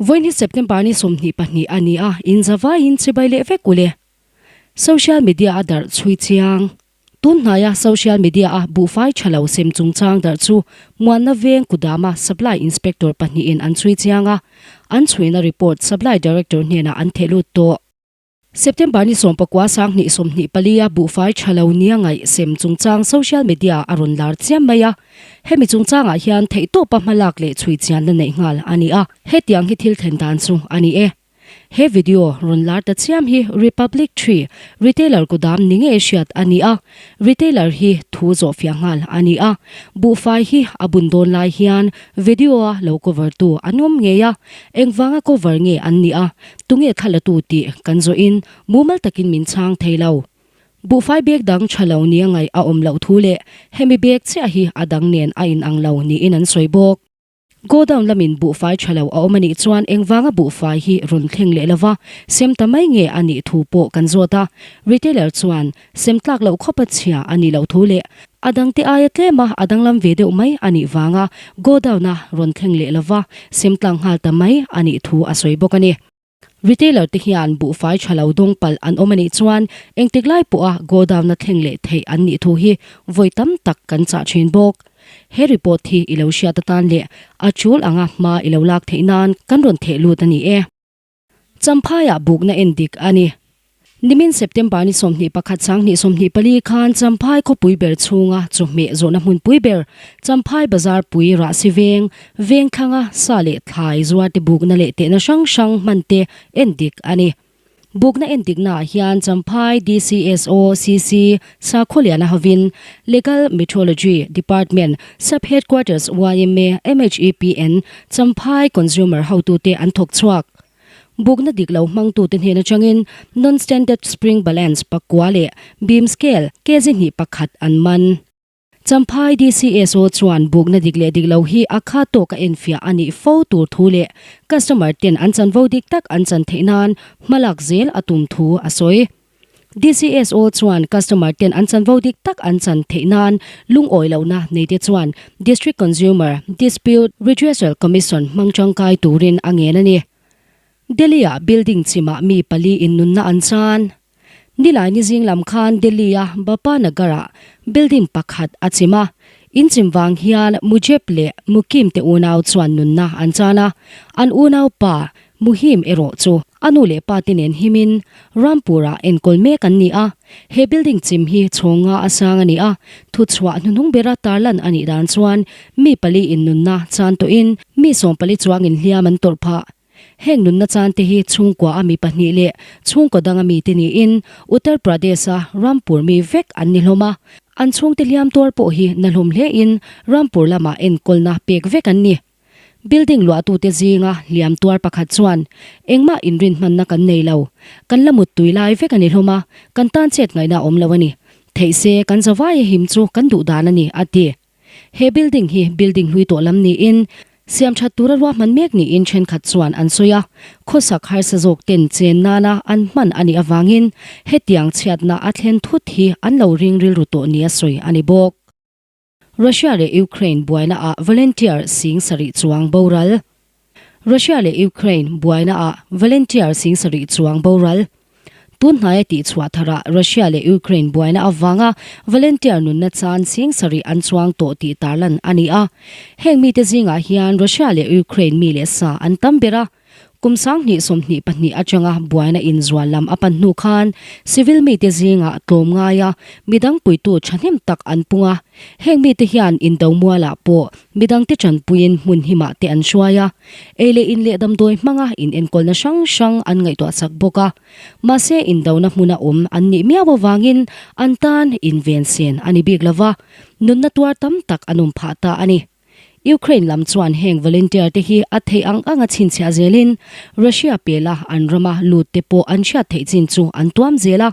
Vawiin hi September ni 22 a ni a, in zavaiin chibai leh vek ule. Social media a darh chhui chiang. Tun hnaia social media a buhfai tha lo sem chungchang darh chu Muanna Veng Kudama Supply Inspector pahnihin an chhui chiang a, an chhuina report Supply Director hnenah an theh lut tawh. September ni 19 2024 a buhfai tha lo nia ngaih sem chungchang social media a rawn lar chiam mai a, hemi chungchangah hian theihtawpa hmalak leh chhui chianna neih nghal a ni a, hetiang hi thil thlen dan chu a ni e. He video rawn lar ta chiam hi Republic Tree Retailer kudam ni ngei hriat a ni a, retailer hi thu zawh fiah nghal a ni a, buhfai hi a bun dawn lai hian video a lo cover tu an awm ngei a, engvanga cover nge an nih a, tunge thla la tu tih kan zawhin mumal takin min chhang thei lo. Buhfai bag dang tha lo nia ngaih a awm loh thu leh hemi bag chiah hi a dang nen a inang lo niin an sawi bawk. Godown lamin buhfai tha lo a awm a nih chuan engvanga buhfai hi rawn thleng leh lova sem ta mai nge a nih thu pawh kan zawt a. Retailer chuan sem tlak loh khawpa chhia a nih loh thu leh a dangte aia tlema a danglam ve deuh mai a nih vanga godown-a rawn thleng leh lova sem tlang nghal ta mai a nih thu a sawi bawk a ni. Retailer te hian buhfai tha lo dawng palh an awm a nih chuan engtik lai pawha godown-a thleng leh theih an nih thu hi vawi tam tak kan chah thin bawk. He report hi i lo hriat atan leh a tul anga hma i lo lak theih nan kan rawn theh lut a ni e. Champhaiah bukna en dik a ni. Nimin September ni 21 2024 khan Champhai khawpui ber chhunga chawhmeh zawhna hmunpui ber Champhai Bazar pui Rahsi Veng, Vengthlanga sa leh thlai zuarte bukna leh tehna hrang hrang hmante en dik a ni. Bukna en diknaah hian Champhai DCSO CC Sakhawliana hovin Legal Metrology Department Sub Headquarters yma MHEPN Champhai Consumer hotute an thawk chhuak. Bukna dik lo hmangtute hnen atangin non-standard spring balance pakua leh beam scale kg hnih pakhat an man. Champhai DCSO chuan bukna dik leh dik lo hi a kha tawka enfiah a nih fo tur thu leh customer ten an chanvo dik tak an chan theih nan hmalak zel a tum thu a sawi. DCSO chuan customer ten an chanvo dik tak an chan theih nan lungawi lohna neite chuan District Consumer Dispute Redressal Commission hmang tangkai turin a ngen a ni. Delhi-ah building chimah mi pali in nunna an chan. Nilai ni zing lam khan Delhi-a Bapa Nagar-ah building pakhat a chim a, in chim vang hian Mujeb leh Mukim te unau chuan nunna an chan a, an unau pa Muhim erawh chu a nu leh pa te nen himin Rampur-ah enkawl mek an ni a, he building chim hi chhawnga a sang a ni a, thuchhuah hnuhnung bera tarlan a nih dan chuan mi pali in nunna chan tawhin mi 14 chuangin hliam an tawrh phah. Heng nunna chan te hi chhungkua a mi pahnih leh chhungkaw danga mi te niin Uttar Pradesh-a Rampur mi vek an ni hlawm a, an chhungte hliam tuar pawh hi na hlawm hlein Rampur lamah enkawlna pek vek an ni. Building luahtute zinga hliam tuar pakhat chuan, Engmah inrin hmanna kan nei lo. Kan la muttui lai vek a ni hlawm a, kan tan chet ngaihna a awm lo a ni. Theih se, kan zavai a him chu kan duh dan a ni, a ti. He building hi building hlui tawh lam niin, siamthat tura ruahman mek niin thenkhat chuan an sawi a. Khawsak harsa zawk ten chen nana an hman a nih avangin hetiang chhiatna a thlen thut hi an lo ring rilru tawh nia sawi a ni bawk. Russia leh Ukraine buaina ah volunteer sing sarih chuang boral. Russia leh Ukraine buaina ah volunteer sing sarih chuang boral. Tun hnaia tihchhuah tharah Russia leh Ukraine buaina avanga volunteer nunna chan sing sarih an chuang tawh tih tarlan a ni a. Heng mite zingah hian Russia leh Ukraine mi leh sa an tam ber a. Kum 2022 atanga buaina inzual lam a pan hnu khan civil mite zingah tlawm ngaia midang puitu thahnem tak an pung a. Heng mite hian indo mualah pawh midangte tanpuiin hmun himah te an hruai a, ei leh in leh damdawi hmanga inenkawlna hrang hrang an ngaihtuah chak bawk a. Mahse indona hmuna awm an nih miau avangin an tan inven sen a ni bik lova, nunna tuar tam tak an awm phah ta a ni. Ukraine lam chuan heng volunteer te hi a theih ang anga chhinchhiah zelin Russia pela an rama lut te pawh an hriat theih chin chu an tuam zel a,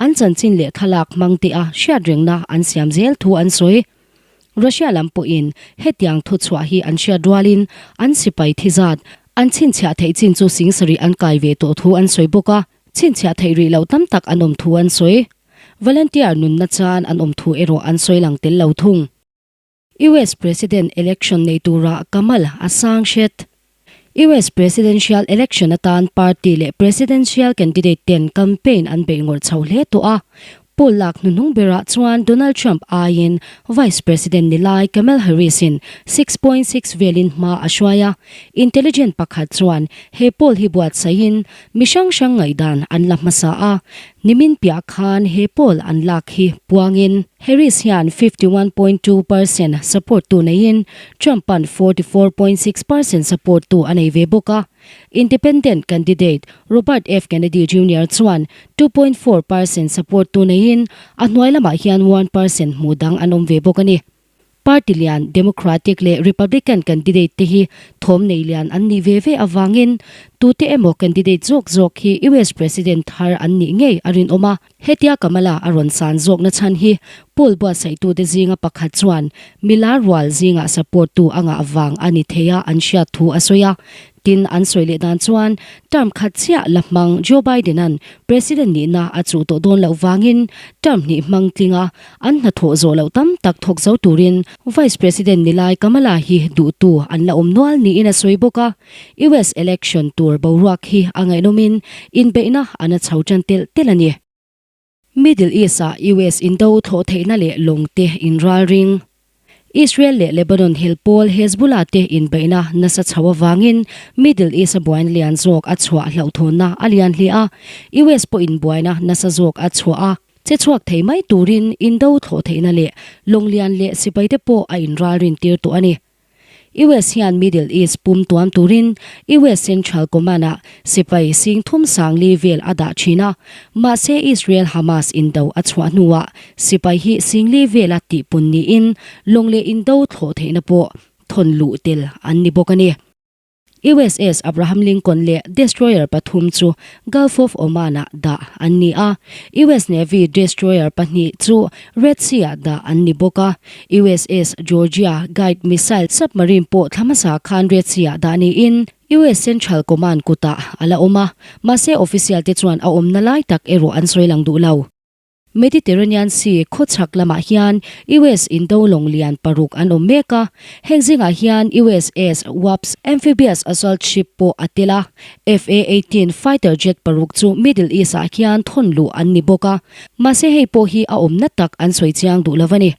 an chanchin leh thlalak hmang te a hriat rengna an siam zel thu an sawi. Russia lam pawhin hetiang thuchhuah hi an hriat rualin an sipai thi zat an chhinchhiah theih chin chu singsarih an kai ve tawh thu an sawi bawk a, chhinchhiah theih rih loh tam tak an awm thu an sawi. Volunteer nunna chan an awm thu erawh an sawi lang tel lo thung. US President election nei tura Kamal a sang hret. US Presidential Election atan party leh presidential candidate ten campaign an beih ngawrh chho hle tawh a. Poll lak hnuhnung berah chuan Donald Trump aiin Vice President ni lai Kamala Harris in 6.6 velin hma a hruai a. Intelligent pakhat chuan he poll hi buatsaihin mi hrang hrang ngaihdan an la hmasa a. Nimin piah khan he poll an lak hi puangin Harris hian 51.2 percent support tu neiin Trump-a'n 44.6 percent support tu a nei ve bawk a. Independent candidate Robert F Kennedy Junior chuan 2.4 percent support tu neiin a hnuai lamah hian one percent hmuh dang an awm ve bawk a ni. Party lian Democratic leh Republican candidate te hi thawm nei lian an nih ve ve avangin tute emaw candidate zawk zawk hi US President thar an nih ngei a rinawm a. Hetia Kamala a rawn san zawkna chhan hi poll buatsaihtute zinga pakhat chuan milar rual zingah support tu a ngah vang a ni thei a an hriat thu a sawi a. Tin, an sawi leh dan chuan term khat chiah la hmang Joe Biden-a'n President nihna a chuh tawh dawn loh vangin term hnih hmang tling a, an hnathawh zawh loh tam tak thawk zo turin Vice President ni lai Kamala hi duhtu an la awm nual niin a sawi bawk a. US election tur boruak hi a ngaihnawmin inbeihna a na chho tan telh telh a ni. Middle East-ah US indo thlawh theihna leh lawng te inralring. Israel leh Lebanon hel pawl Hezbollah te inbeihna nasa chho avangin Middle East-a buaina lian zawk a chhuah hlauhthawnna a lian hle a, US pawhin buaina nasa zawk a chhuah a, che chhuak thei mai turin indo thlawh theihna leh lawng lian leh sipaite pawh a inralrin tir tawh a ni. US hian Middle East pum tuam turin US Central Command-ah sipai sing thum sang li vel a dah thin a, mahse Israel-Hamas indo a chhuah hnuah sipai hi sing li vela tihpun niin lawng leh indo thlawh theihna pawh thawn luh tel an ni bawk a ni. USS Abraham Lincoln leh destroyer pathum chu Gulf of Oman-ah dah an ni a, US Navy destroyer pahnih chu Red Sea-ah dah an ni bawk a. USS Georgia Guide missile submarine pawh thla hmasa khan Red Sea-ah dah niin US Central Command kutah a la awm a, mahse official-te chuan a awmna lai tak erawh an sawi lang duh lo. Mediterranean Sea khawchhak lamah hian US indo lawng lian paruk an awm mek a, heng zingah hian USS Wasp amphibious assault ship pawh a tel a, F-A-18 fighter jet paruk chu Middle East-ah hian thawn luh an ni bawk a, mahse hei pawh hi a awmna tak an sawi chiang duh lo a ni.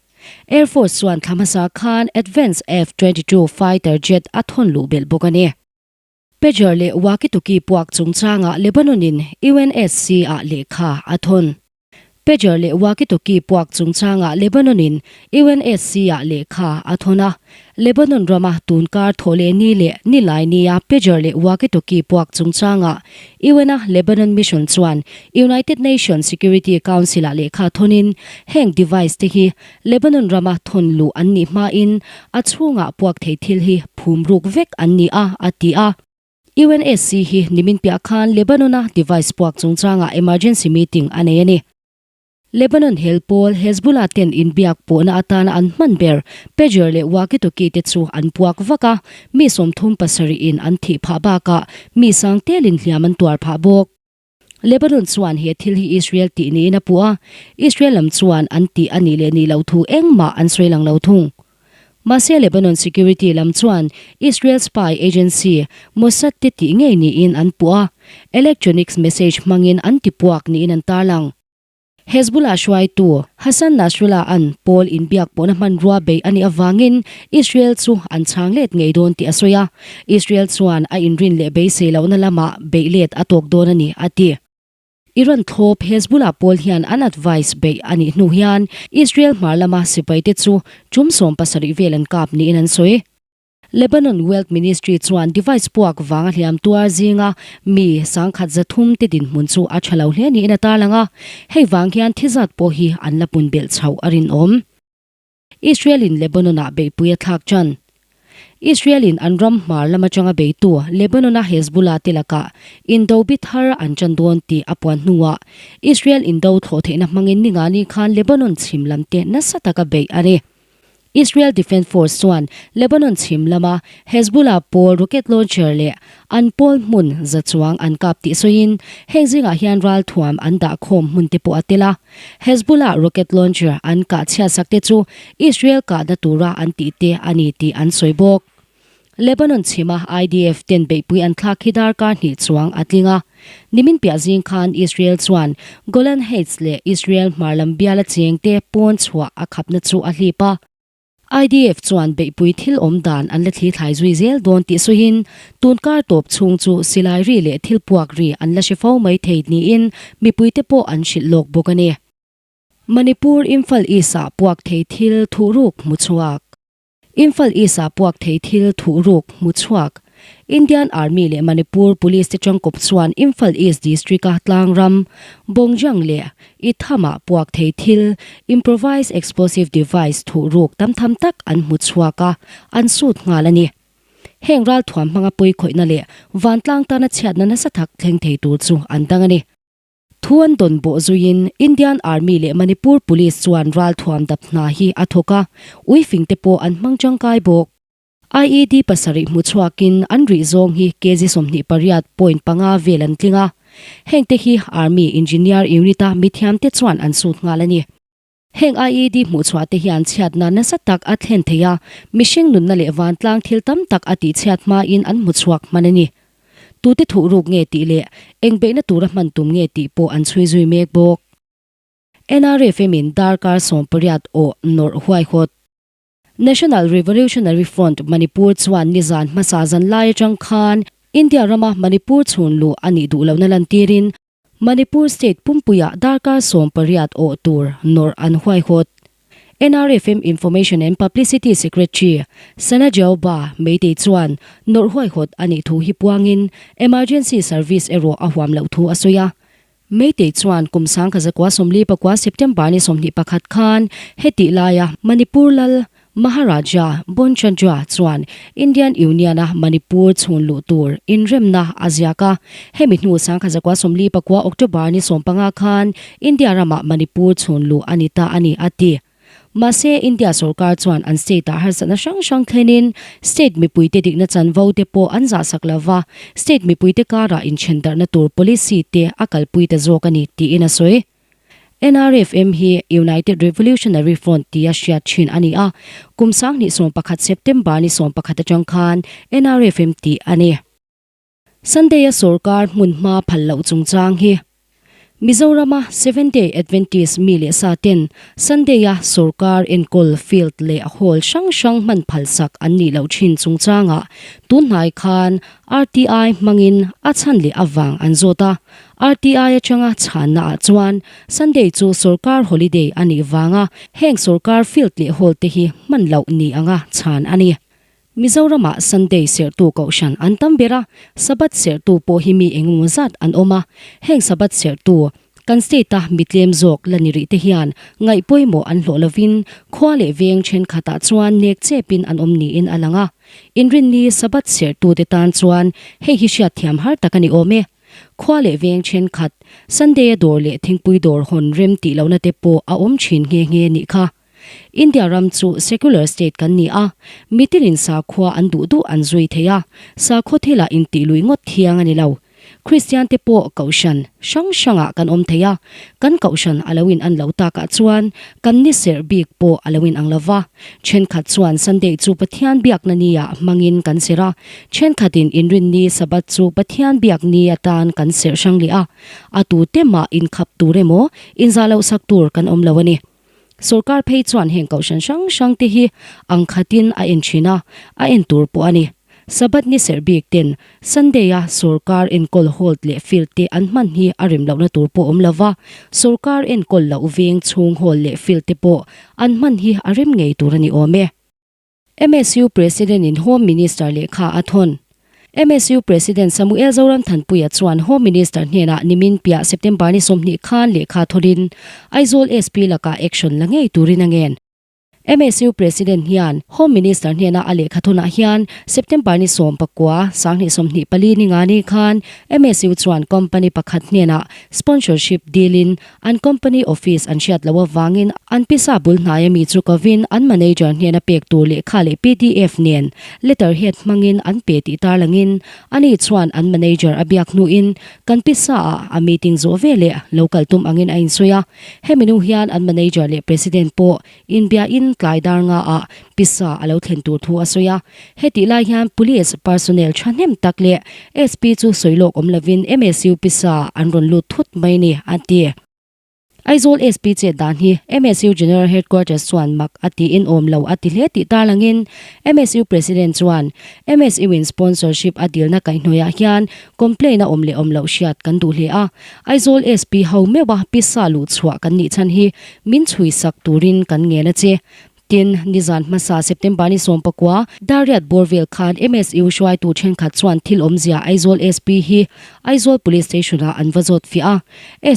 Air Force chuan thla hmasa khan Advanced F-22 fighter jet a thawn luh belh bawk a ni. Pager leh walkie-talkie puak chungchangah Lebanon-in UNSC-ah lehkha a thawn. Pager leh walkie-talkie puak chungchangah Lebanon-in UNSC-ah lehkha a thawn a. Lebanon rama tunkar thawhlehni leh nilai nia pager leh walkie-talkie puak chungchangah UN-a Lebanon Mission chuan United Nations Security Council-ah lehkha thawnin heng device te hi Lebanon rama thawn luh an nih hmain a chhungah puak thei thil hi phum ruk vek an ni a, a ti a. UNSC hi nimin piah khan Lebanon-a device puak chungchangah emergency meeting a nei a ni. Lebanon hel pawl Hezbollah ten inbiak pawhna atana an hman ber pager leh walkie-talkie te chu an puak vak a, mi 37 in an thih phah bakah mi sang telin hliam an tuar phah bawk. Lebanon chuan he thil hi Israel tih niin a puh a, Israel lam chuan an tih a nih leh nih loh thu engmah an sawi lang lo thung. Mahse Lebanon security lam chuan Israel spy agency Mossad te tih ngei niin an puh a, electronics message hmangin an tipuak niin an tarlang. Hezbollah hruaitu Hassan Nasrallah-a'n pawl inbiak pawhna hmanrua beih a nih avangin Israel chu an chhang let ngei dawn tih a sawi a, Israel chuan a inrin leh beisei lohna lamah beih let a tawk dawn a ni, a ti. Iran thlawp Hezbollah pawl hian an advice beih a nih hnu hian Israel hmar lama sipaite chu tum 70 vel an kap niin an sawi. Lebanon Wealth Ministry chuan device puak vanga hliam tuar zinga mi 1300 te dinhmun chu a tha lo hle niin a tarlang a, hei vang hian thi zat pawh hi an la pun belh chhoh a rinawm. Israel-in Lebanon-ah beihpui a thlak tan. Israel-in an ram hmar lam atanga beitu Lebanon-a Hezbollah te lakah indo bi thar an tan dawn tih a puan hnuah Israel indo thlawh theihna hmangin ningani khan Lebanon chhim lam te nasa taka beih a ni. Israel Defence Force chuan Lebanon chhim lama Hezbollah pawl rocket launcher leh an pawl hmun za chuang an kap tih sawiin heng zingah hian ralthuam an dah khawm hmun te pawh a tel a. Hezbollah rocket launcher an kah chhiatsak te chu Israel kahna tura an tih te a ni tih an sawi bawk. Lebanon chhima IDF ten beihpui an thlak hi darkar hnih chuang a tling a. Nimin piah zing khan Israel chuan Golan Heights leh Israel hmar lam biala chengte pawn chhuah a khapna chu a hlip a. IDF chuan beihpui thil awm dan an la thli thlai zui zel dawn tih sawiin tun kar tawp chhung chu silai ri leh thil puak ri an la hre fo mai thei niin mipuite pawh an hrilh lawk bawk a ni. Manipur Imphal East-ah puak thei thil thuhruk hmu chhuak. Imphal East-ah puak thei thil thuhruk hmu chhuak. Indian Army leh Manipur Police te tangkawp chuan Imphal East District-a tlang ram, Bongjang leh Itham-ah puak thei thil, improvised explosive device, thuhruk tam tham tak an hmu chhuak a, an sut nghal a ni. Heng ralthuam hmanga pawikhawihna leh vantlang tana chhiatna nasa tak thleng thei tur chu an dang a ni. Thu an dawn bawh zuiin Indian Army leh Manipur Police chuan ralthuam dap hna hi a thawk a, uifing te pawh an hmang tangkai bawk. IED pasarih hmu chhuakin an rih zawng hi kg 28.5 vel an tling a, hengte hi Army Engineer Unit-a mithiamte chuan an sut nghal a ni. Heng IED hmuhchhuah te hian chhiatna nasa tak a thlen thei a, mihring nunna leh vantlang thil tam tak a tihchhiat hmain an hmuchhuak hman a ni. Tute thuhruk nge tih leh eng beihna tura hman tum nge tih pawh an chhui zui mek bawk. NRFM-in darkar 18 awh nawrh huaihawt. National Revolutionary Front Manipur chuan nizan hmasa zan lai atang khan India rama Manipur chhun luh a nih duh lohna lantirin Manipur State pumpuiah darkar 18 awh tur nawrh an huaihawt. NRFM Information and Publicity Secretary Sanajaoba Meitei chuan nawrh huaihawt a nih thu hi puangin emergency service erawh a huam loh thu a sawi a. Meitei chuan kum 1949 September ni 21 khan hetih laia Manipur lal Maharaja Bonchandra chuan Indian Union-a Manipur chhun luh tur inremna a ziak a. Hemi hnu 1949 October ni 15 khan India ramah Manipur chhun luh a ni ta a ni, a ti. Mahse, India sorkar chuan an state-ah harsatna hrang hrang thlenin state mipuite dikna chanvo te pawh an zahsak lova, state mipuite karah inthendarhna tur policy te a kalpui ta zawk a ni, tiin a sawi. NRFM hi United Revolutionary Front tia hriat thin a ni a, kum 2011 September ni 11 atang khan NRFM tih a ni. Sunday-a sorkar hmun hma phal loh chungchang hi Mizorama Seventh-day Adventist mi leh sa ten Sunday-a sorkar enkawl field leh hall hrang hrang hman phalsak an nih loh thin chungchangah tunhnai khan RTI hmangin a chhan leh avang an zawt a. RTI atanga chhanna ah chuan Sunday chu sorkar holiday a nih vanga heng sorkar field leh hall te hi hman loh ni anga chhan a ni. Mizoramah Sunday serhtu kohhran an tam ber a, Sabbath serhtu pawh hi mi engemaw zat an awm a, heng Sabbath serhtu kan state a mi tlem zawk la ni rih te hian ngaih pawimawh an hlawh lovin khua leh veng thenkhatah chuan nek chepin an awm niin a lang a. Inrinni Sabbath serhtute tan chuan hei hi hriatthiam har tak a ni awm e. Khua leh veng thenkhat, Sunday-a dawr leh thingpui dawr hawn rem tih lohna te pawh a awm thin nghe nghe nih kha. India ram chu secular state kan ni a, mitinin sakhua an duh duh an zui thei a, sakhaw thilah intih lui ngawt thiang a ni lo. Kristian te pawh kohhran hrang hrangah kan awm thei a, kan kohhran a lo in an lo takah chuan kan ni serh bik pawh a lo in ang lo va. Thenkhat chuan Sunday chu Pathian biakna ni-ah hmangin kan serh a, thenkhatin Inrinni Sabbath chu Pathian biak ni atan kan serh hrang leh a, a tute mah inkhap tur emaw inzah loh sak tur kan awm lo a ni. Sorkar phei chuan heng kohhran hrang hrang te hi ang khatin a en thin a, a en tur pawh a ni. Sabbath ni serh bik ten Sunday a sorkar enkawl hall leh field te an hman hi a rem lohna tur pawh awm lova, sorkar enkawl loh veng chhung hall leh field te pawh an hman hi a rem ngei tur a ni awm e. MSU President in Home Minister lehkha a thawn. MSU President Samuel Zoramthanpuia chuan Home Minister hnenah nimin piah September ni 20 khan lehkha thawrin Aizawl SP lakah action la ngei turin a ngen. MSU President hian Home Minister hnena a lehkha thawnah hian September ni 19, 2024 ni nga ni khan MSU chuan company pakhat hnenah sponsorship dilin An company office an hriat loh avangin an pisa bul hnaia mi chu kovin an manager hnena pek tur lehkha leh pdf nen letter head hmangin an pe tih tarlangin ani chuan an manager a biak hnuin kan pisa ah a meeting zawh veleh lo kal tum angin a insawi a. Hemi nu hian an manager leh president pawh inbiain. tlai dar nga ah pisa a lo thlen tur thu a sawi a. Hetih lai hian Police personnel thahnem tak leh SP chu sawi lawk awm lovin MSU pisa an rawn lut thut mai ni, a ti. Aizawl SP chet dan hi MSU General Headquarters chuan mak a tiin awm lo a ti hle tih tarlangin MSU President chuan MSU in sponsorship a dilna kaihhnawihah hian complaint a awm leh awm loh hriat kan duh hle a. Aizawl SP ho meuha pisa luhchhuah kan nih chhan hi min chhuisak turin kan ngen a che. Tin, nizan hmasa September ni 19, Dariat bawr vel khan MSU hruaitu thenkhat chuan thil awmzia Aizawl SP hi Aizawl Police Station-ah an va zawt fiah a.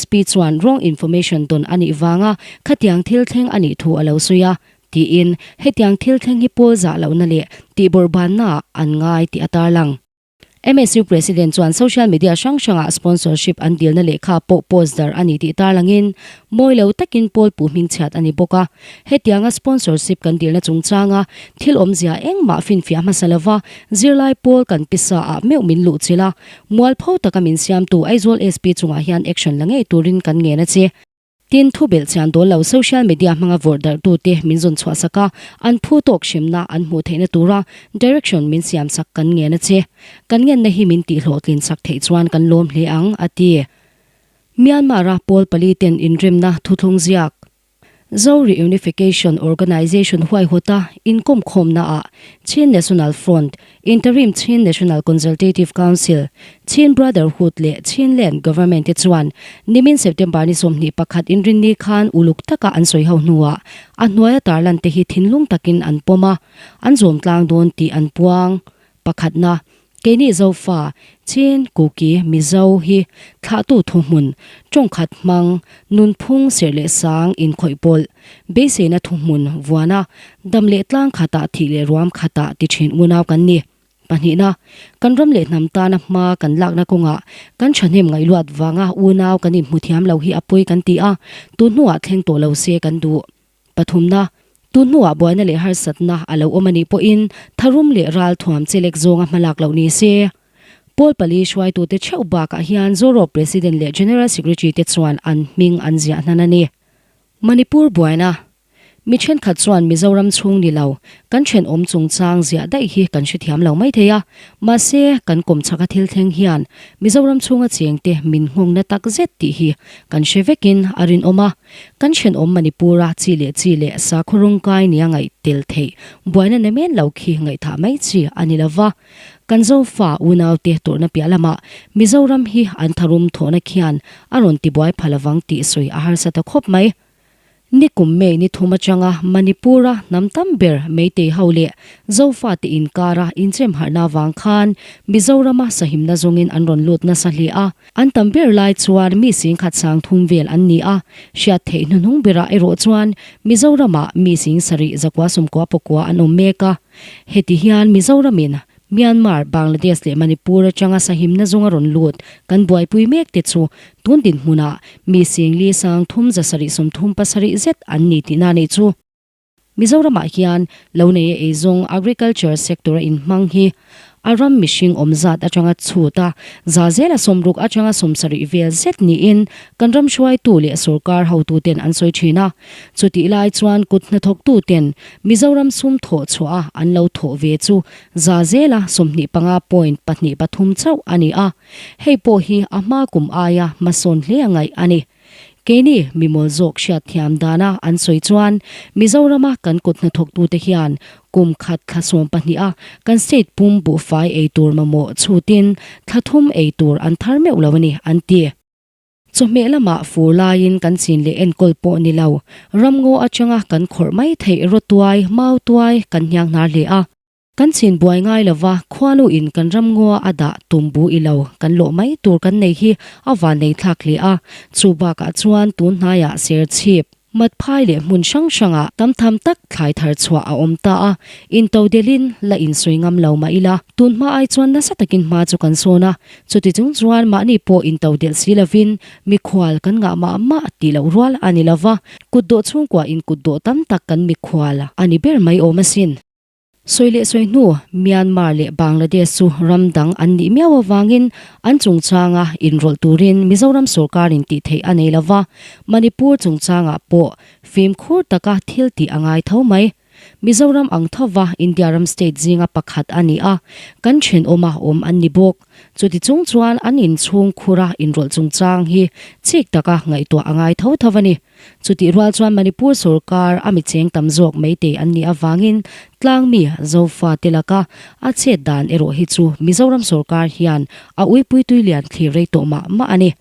SP chuan wrong information dawn a nih vanga khatiang thil thleng a nih thu a lo sawi a, tiin hetiang thil thleng hi pawl zah lohna leh tihbawrhbannaah an ngai tih a tarlang. MSU President chuan social media hrang hrangah sponsorship an dilna lehkha pawh post darh a ni tih tarlangin mawi lo takin pawl puh hmingchhiat a ni bawk a. Hetianga sponsorship kan dilna chungchanga thil awmzia engmah finfiah hmasa lova zirlai pawl kan pisa ah meuh min luhchilh a, mualpho taka min siamtu Aizawl SP chungah hian action la ngei turin kan ngen a che. Tin, thu belh chian dawl lo social media hmanga vawrh darhtute min zawn chhuah sak a, an phu tawk hremna an hmuh theihna tura direction min siam sak kan ngen a che. Kan ngenna hi min tihhlawhtlin sak theih chuan kan lawm hle ang, a ti. Myanmar-a pawl paliten inremna thuthlung ziak Zo Reunification Organization huaihawta inkawmkhawmnaah Chin National Front, Interim Chin National Consultative Council, Chin Brotherhood leh Chinland Government te chuan nimin September ni 21 inrinni khan uluk taka an sawi ho hnuah a hnuaia tarlan te hi thinlung takin an pawm a, an zawm tlang dawn tih an puang. Pakhatna, keini Zofa, Chin, Kuki, Mizo hi thlahtu thuhmun, tawngkhat hmang, nunphung serh leh sang inkhawih pawlh, beiseina thuhmun vuana dam leh tlang khatah thih leh ruam khatah ti thin unau kan ni. Pahnihna, kan ram leh hnam tana hma kan lakna kawngah kan thahnem ngaihluat vanga unau kan inhmu thiam lo hi a pawi kan ti a, tun hnuah thleng tawh lo se kan duh. Pathumna, tun hnuah buaina leh harsatna a lo awm a nih pawhin tharum leh ral thuam chelek zawnga hmalak loh ni se. Pawl pali hruaitute theuh bakah hian Zoro President leh General Secretary te chuan an hming an ziah hnan a ni. Manipur buaina, Mi thenkhat chuan Mizoram chhung ni lo, kan thenawm chungchang ziah daih hi kan hrethiam lo mai thei a. Mahse, kan kawmchhaka thil thleng hian Mizoram chhunga chengte min nghawngna tak zet tih hi kan hre vekin a rinawm a. Kan thenawm Manipur-a chi leh chi leh sakhaw rawngkai nia ngaih tel theih buaina namen lo khi ngaihthah mai chi a ni lova. Kan Zofa unaute tawrhna piah lamah Mizoram hi an tharum thawhna khian a rawn tibuai pha lovang tih sawi a harsa ta khawp mai. Nikum May ni thum atanga Manipur-a hnam tam ber Meitei ho leh Zofate inkara inchem harhna vang khan Mizorama sahimna zawngin an rawn lut nasa hle a. An tam ber lai chuan mi singkhat sang thum vel an ni a, hriat theih hnuhnung berah erawh chuan Mizoramah mi sing sarih zakua sawmkua pakua an awm mek a. Heti hian Mizoramin Myanmar, Bangladesh leh Manipur atanga sahimna zawnga rawn lut kan buaipui mek te chu tun dinhmunah mi singli sang thum zasarih 37 zet an ni tihna anih chu. Mizoramah hian lo neia eizawng agriculture sector a inhmang hi a ram mihring awm zat atanga chhut a, za zela 60 atanga 70 vel zet niin kan ram hruaitu leh sorkar hotuten an sawi thin a. Chutih lai chuan kut hnathawktuten Mizoram sum thawh chhuah a an lo thawh ve chu za zela 25 point pahnih pathum chauh a ni a, hei pawh hi a hma kum aia hmasawn hle a ngaih a ni. Keini mimawl zawk hriatthiam dana an sawi chuan Mizorama kan kut hnathawktute hian kum khat thla 12 a kan state pum buhfai ei tur mamawh chhutin thla thum ei tur an thar meuh lo a ni an ti. Chawhmeh lamah fur laiin kan chin leh enkawl pawh ni lo, ramngaw atanga kan khawrh mai theih rawtuai, mautuai kan hniang hnar hle a. Kan chin buai ngai lova khuanu in kan ramngaw a dah tum bu i lo kan lawh mai tur kan nei hi a vannei thlak hle a, chu bakah chuan tun hnaiah serchhip, Matphai leh hmun hrang hrangah tam tham tak thlai thar chhuah a awm ta a, intodelhin la insawi ngam lo mah ila, tun hma ai chuan nasa takin hma chu kan sawn a, chuti chung chuan mahni pawh intodelh si lovin mikhual kan ngah mah mah tih loh rual a ni lova, kutdawh chhungkua in kutdawh tam tak kan mikhual a ni ber mai awm asin. Sawi leh sawi hnu, Myanmar leh Bangladesh chu ram dang an nih miau avangin an chungchanga inrawlh turin Mizoram sorkarin tih theih a nei lova, Manipur chungchangah pawh fimkhur taka thil tih a ngai tho mai. Mizoram ang thova India ram state zinga pakhat a ni a, kan thenawma awm an ni bawk. Chuti chung chuan an inchhung khura inrawlh chungchang hi chik taka ngaihtuah a ngai tho tho a ni. Chutih rual chuan Manipur sorkar a mi cheng tam zawk meitei an nih avangin tlangmi Zofa te laka a chet dan erawh hi chu Mizoram sorkar hian a uipui tuilian thlir rei tawh mah mah a ni.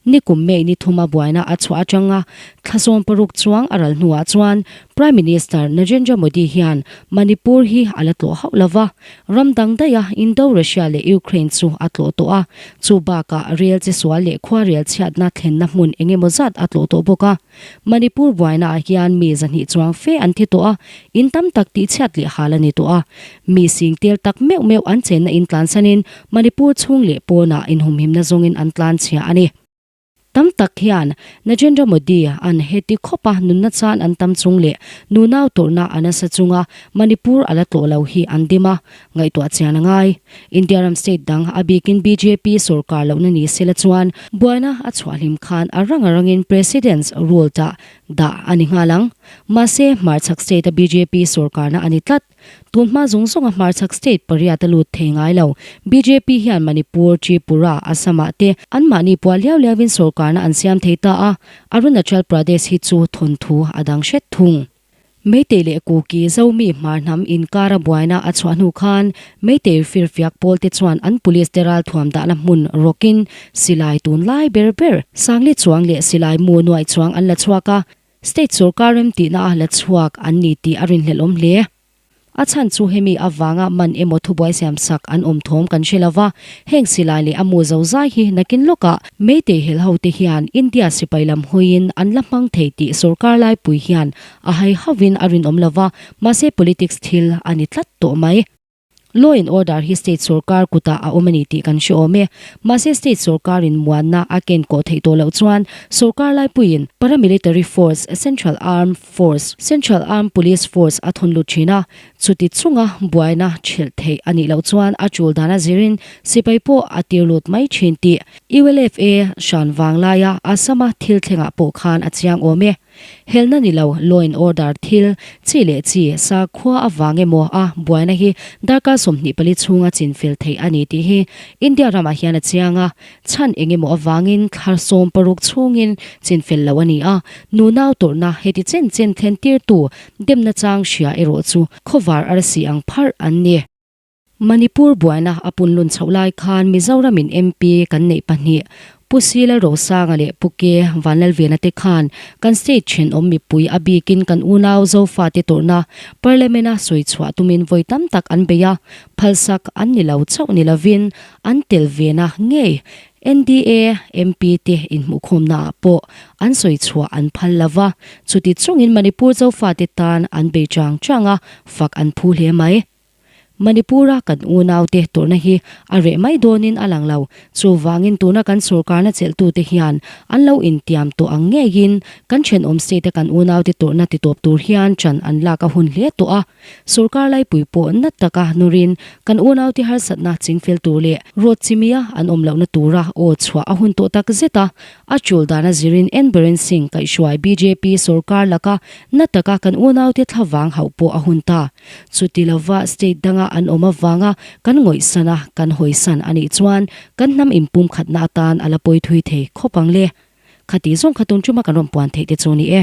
Nikum May ni thuma buaina a chhuah atanga thla 16 chuang a ral hnuah chuan Prime Minister Narendra Modi hian Manipur hi a la tlawh hauh lo va, ram dang daiha Indo-Russia leh Ukraine chu a tlawh tawh a, chu bakah rel che sual leh khua rel chhiatna thlenna hmun eng emaw zat a tlawh tawh bawk a. Manipur buainaah hian mi 200 chuang fe an thi tawh a, in tam tak tihchhiat leh hal a ni tawh a. Mi sing tel tak meuh meuh an chenna in tlansanin Manipur chhung leh pawnah inhumhimna zawngin an tlan chhia a ni. Tam tak hian Narendra Modi an heti khawpa nunna chan an tam chung leh nunau tawrhna a nasa chunga Manipur a la tlawh lo hi an dim a, ngaihtuah chian a ngai. India ram state dang a bikin bjp sorkar lohna ni sela chuan buaina a chhuah hlim khan a rang a rangin President's rule dah dah a ni nghal ang. Mahse, hmarchhak state a bjp sorkarna a ni tlat. Tun hma zawng zawnga hmarchhak state pariat a lut thei ngai lo. Bjp hian Manipur, Tripura, Assam ah te anmahni puah liau liauin sorkarna an siam thei ta a, Arunachal Pradesh hi chu thawnthu a dang hret thung. Meitei leh Kuki Zomi hmar hnam inkara buaina a chhuah hnu khan Meitei firfiak pawl te chuan an police te ralthuam dahna hmun rawkin silai tunlai ber ber Sangli chuang leh silai mu nuaih chuang an la chhuak a, State sorkar remtihna a la chhuak an ni tih a rinhlelh awm hle. A chhan chu hemi avanga man emaw thubuai siamsak an awm thawm kan hre lova, heng silai leh a mu zozai hi nakin lawkah Meitei hel hote hian India sipai lam hawiin an la hmang thei tih sorkar laipui hian a hai hauhin a rinawm lova, mahse politics thil a ni tlat tawh mai. Law and order hi state sorkar kutah a awm a ni tih kan hre awm e. Mahse state sorkarin muanna a ken kawh theih tawh loh chuan sorkar laipuiin paramilitary force, central armed force, central armed police force a thawn lut thin a. Chuti chunga buaina ṭhelh theih a nih loh chuan a ṭul dana zirin sipai pawh a tir lut mai thin tih ULFA hran vang laia Assam-a thil thlengah pawh khan a chiang awm e. Helna ni lo, law and order thil, chi leh chi, sakhua avang emaw a buaina hi darkar 24 chhunga chinfel theih a ni tih hi India ramah hian a chiang a, chhan eng emaw avangin thla 60 chhungin chinfel loh a ni a, nunau tawrhna heti chen chen thlen tirtu demna chang hria erawh chu khawvar arsi ang pharh an ni. Manipur buaina a punlun chhoh lai khan Mizoramin MP kan neih pahnih Pu Si Lalrosanga leh Pu Ke Vanlalvena te khan kan state thenawm mipui a bikin kan unau Zofate tawrhna Parliament-a sawi chhuah tumin vawi tam tak an bei a, phalsak an ni lo chauh ni lovin an tel vena ngei NDA MP te inhmuhkhawmnaah pawh an sawi chhuah an phal lo va, chuti chungin Manipur Zofate tan an bei chang chang a, fak an phu hle mai. Manipur-a kan unaute tawrhna hi a reh mai dawnin a lang lo. Chuvangin tuna kan sorkarna chelhtute hian an lo intiam tawh ang ngeiin kan thenawm state-a kan unaute tawrhna titawp tur hian ṭan an lak a hun hle tawh a. Sorkar laipui pawh nat taka nurin kan unaute harsatna chingfel tur leh rawt chimia an awm lohna tura aw chhuah a hun tawh tak zet a. A tul dana zirin N Biren Singh kaihhruai bjp sorkar laka na taka kan unaute thlavang hauh pawh a hun ta. Chuti lova state danga an awm avanga kan ngawihsan a, kan hawisan a nih chuan kan hnam inpumkhatna atan a la pawi thui thei khawp ang le. Khati zawng kha tun tuma kan rawn puan theih te chu ni e.